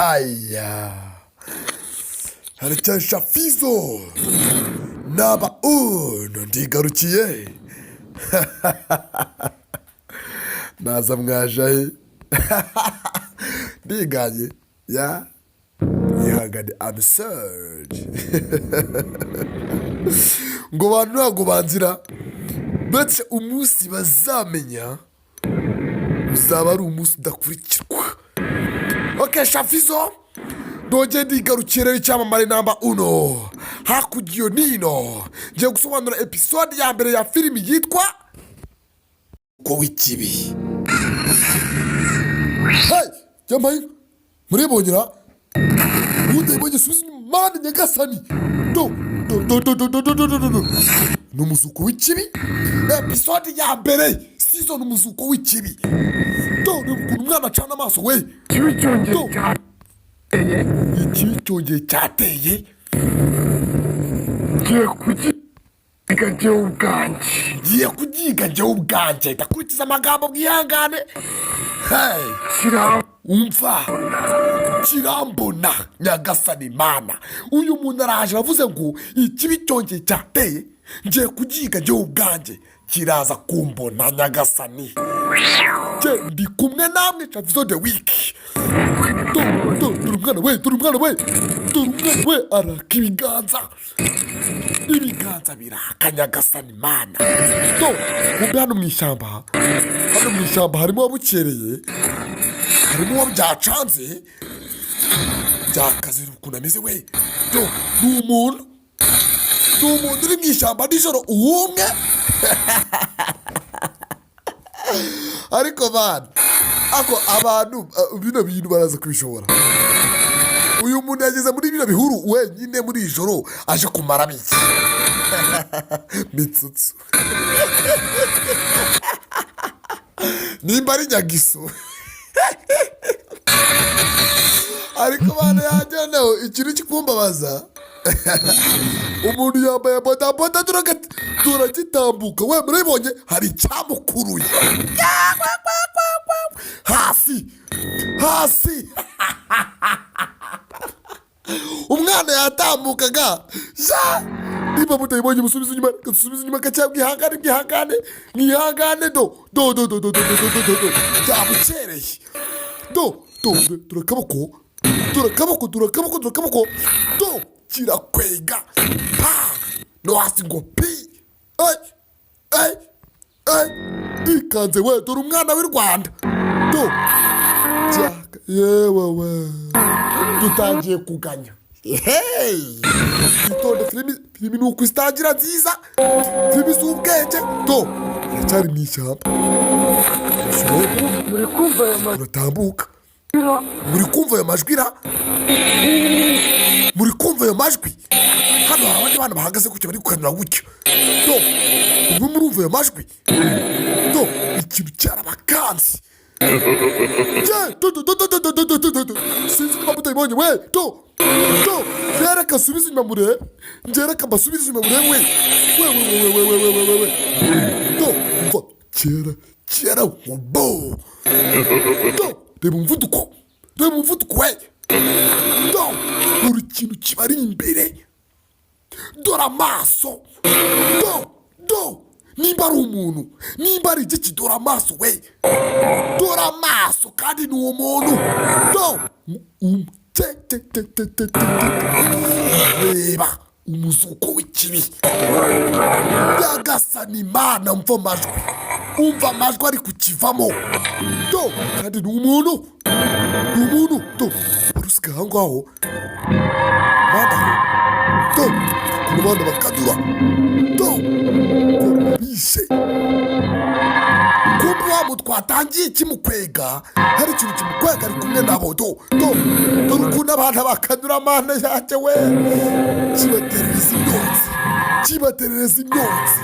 Haya, haracyari Shafizo naba uno ndigarukiye. Naza mwajahe ndiganye ya yihangane absurd ngo bantu ntabwo banzira ndetse umunsi bazamenya uzaba ari umunsi udakurikirwa. Ok, Shafizo ndongeye ndigarukiye rero, icyamamare number uno hakurya iyo nino. Ngiye gusobanura episode ya mbere ya filimi yitwa ko w'ikibi. Hey, yambaye muribongera utayibonye subiza inyuma. Mana nyagasani, do do do do do do do do do do. Ni umuzuko w'ikibi, episode ya mbere, season, umuzuko w'ikibi. Do, reba ukuntu umwana acana amaso we. Ikibi cyongeye Do. cyateye. Ikibi cyongeye cyateye. Ngiye kugiga njyewe ubwanjye. Ngiye kugiga njyewe ubwanjye. Ndakurikiza amagambo, mwihangane. Hey. Kirambona. Umva, kirambona. Nyagasani mana, uyu muntu araje aravuze ngo ikibi cyongeye cyateye, ngiye kugiga njyewe ubwanjye, kiraza kumbona. Nyagasani, njye ndi kumwe namwe, Shafizo the week. Do do, dore umwana we, dore umwana we, dore umwana we, araka ibiganza, ibiganza biraka. Nyagasani mana, do kumbe hano mu ishyamba, hano mu ishyamba harimo uwabukereye, harimo uwo byacanze, byakaze ukuntu ameze we. Do, ni umuntu, ni umuntu uri mu ishyamba nijoro uwumwe. Ariko bana, ako abantu bino bintu baraza kubishobora. Uyu muntu yageze muri bino bihuru wenyine muri iri joro, aje kumaramo iki mitsutsu? Nimba ari nyagiso. Ariko bana yanjye, nawe ikintu kikumbabaza, umuntu yambaye bodaboda turagitambuka we, murabibonye, hari icyamukuruye hasi hasi. Umwana yatambukaga ja. Niba mutayibonye musubize inyuma, reka dusubize inyuma gake. Mwihangane, mwihangane, mwihangane. Do do do do do do do do do do, byabukereye. Do do, dore akaboko, dore akaboko, dore akaboko, dore akaboko. Do, kirakwega pa no hasi ngo pi. Ay ay ay, ikanze we. Dore umwana w'i Rwanda. Do byaka, yewe we, dutangiye kuganya. Hey! Itonde, filimi, filimi ni uko itangira nziza, filimi z'ubwenge. Do, iracyari mu ishyamba. Muri kumva aya majwi? Uratambuka. Muri kumva ayo majwi ra? Muri kumva ayo majwi? Hano hari abandi bana bahagaze gutya, bari gukanura gutya. Do, ubu murumva ayo majwi? Do, ikintu cyarabakanze. Ye, do do do do do do do do do do. Sinzi niba mutayibonye we. Do do, reka subize inyuma murebe njye, reka mbasubize inyuma murebe we we we we we we we we we. Do, umva, kera kera bo. Do, reba umuvuduko, reba umuvuduko we. Do, buri kintu kibari imbere. Dore amaso. Do do, nimba ari umuntu, nimba ari igiki, dore amaso we, dore amaso, kandi ni umuntu. Do te te te te te te te. Reba umuzuko w'ikibi. Nyagasani imana, mva amajwi, umva amajwi ari kukivamo. Do, kandi ni umuntu, ni umuntu. Do, wari usigaye aho ngaho bana aho. Do, ukuntu abana bakadura. Do, ko bishe kumbe wa muntu twatangiye kimukwega, hari ikintu kimukwega, ari kumwe nabo. Do do, dore ukuntu abana bakanyura. Amana yanjye we, kibaterereza imyotsi, kibaterereza imyotsi.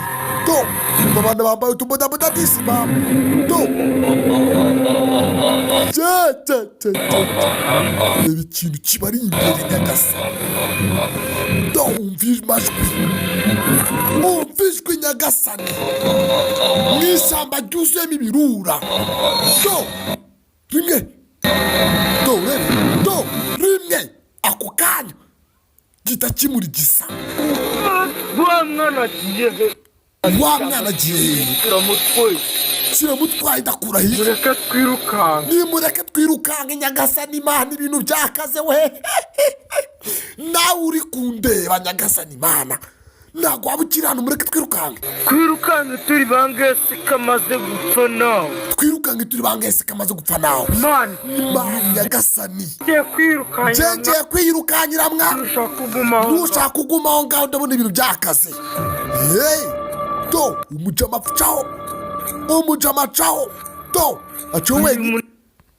Do, umva abana bambaye utubodaboda disi mama. Do, cye cye cye cye, reba ikintu kibari imbere. Nyagasani, do, umva amajwi, umva ijwi. Nyagasani, mu ishyamba ryuzuyemo ibirura. Do, rimwe, do, urebe, do. Gihita kimurigisa. Wa mwana agiye he? Wa mwana agiye hehe? Kiramutwaye. Kiramutwaye, ndakurahiye. Mureke twirukanka. Nimureke twirukanke. Nyagasani Imana, ibintu byakaze we! Nawe uri kundeba, Nyagasani Imana, ntabwo waba ukiri hano. Mureke twirukanke. Twirukanke turi bangahe se kamaze gupfa nawe? Twirukanke turi bangahe se kamaze gupfa nawe? Mani. Imana, Nyagasani. Ngiye kwirukanka. Ngiye kwirukankira mwa. Ntushaka kuguma aho ngaho. Ntushaka kuguma aho ngaho, ndabona ibintu byakaze. Hey, do umujama acaho, umujama acaho, do acaho Uyu wenyine.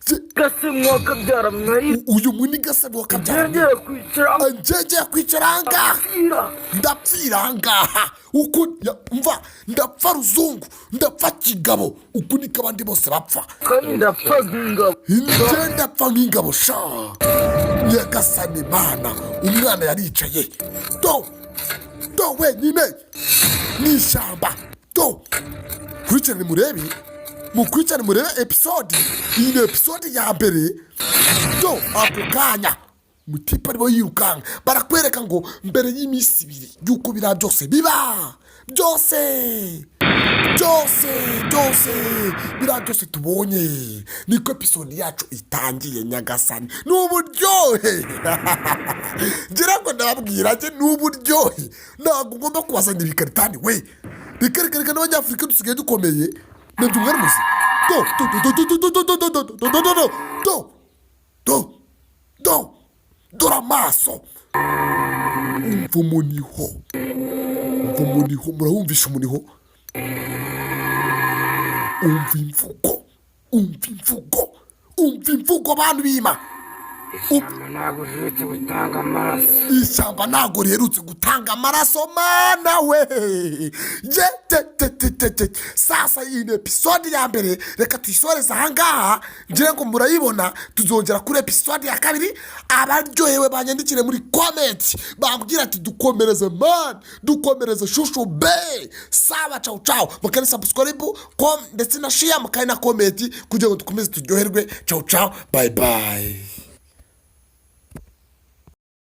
Muniga se mwakabyara mwari? Uyu muniga se mwakabyara? Ngiye kwicara. Ngiye kwicara ahangaha. Ndapfira. Ndapfira ahangaha uku mva ndapfa ruzungu, ndapfa kigabo, uku niko abandi bose bapfa. Kandi ndapfa nk'ingabo. Njye ndapfa nk'ingabo sha. Nyagasani Mana, umwana yaricaye, do do wenyine mu ishyamba. Do kurikirane murebe, mukurikirane murebe episode. Iyi ni episode ya mbere. Do ako kanya mutipe arimo yirukanka, barakwereka ngo mbere y'iminsi 2 y'uko biriya byose biba, byose byose byose, biriya byose tubonye, niko episode yacu itangiye. Nyagasani, ni uburyohe! Ngira ngo ndababwira njye, ni uburyohe. Ntabwo ugomba kubazanira ibikaritani we. Reka reka reka, n'Abanyafurika dusigaye dukomeye nabyo. Mwari muzi? Do do do do do do do do do do do do do do do do. Dore amaso, umva umuniho, umva umuniho, murawumvisha umuniho? Umva imvugo, umva imvugo, umva imvugo, bantu bima. Ishyamba ntabwo riherutse gutanga amaraso. Ishyamba ntabwo riherutse gutanga amaraso. Mana we, ye te te te te te! Sasa iyi ni episode ya mbere, reka tuyisoreze ahangaha. Ngira ngo murayibona, tuzongera kuri episode ya kabiri. Abaryohewe banyandikire muri comment, bambwira ati: "Dukomereze man, dukomereze shushu be." Sawa, cawu cawu. Mukari subscribe com ndetse na share, mukari na comment kugira ngo dukomeze turyoherwe. Cawu cawu, bye bye.